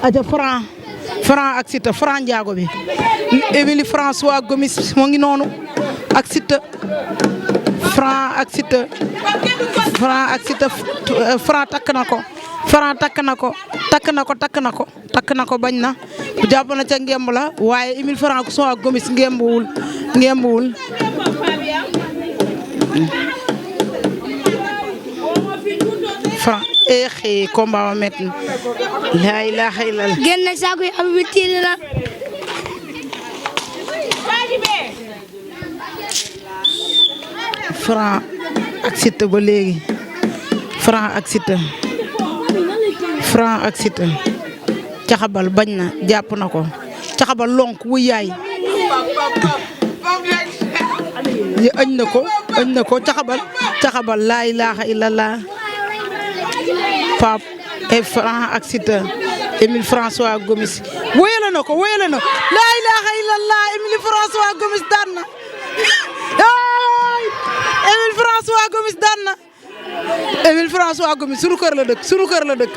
aja Franc ak Siteu Franc Ndiago bi Émilie François Gomis moo ngi noonu ak Siteu Franc ak Siteu Franc takk na ko bañ na jàpp na ca ngemb la waaye Émilie François Gomis ngembuwul Franc combat wa metti la ilaha illallah génn na saako yi am bi tiir na Franc ak Siteu ba léegi Franc ak Siteu caxabal bañ na jàpp na ko caxabal lonk wu yaay añ na ko caxabal laa ilaaha illallah Pape et Franc ak Siteu Émilie François Gomis wéyale na laa ilaaha illallah Émilie François Gomis daan na Émilie François Gomis daan na Émilie François Gomis sunu kër la dëkk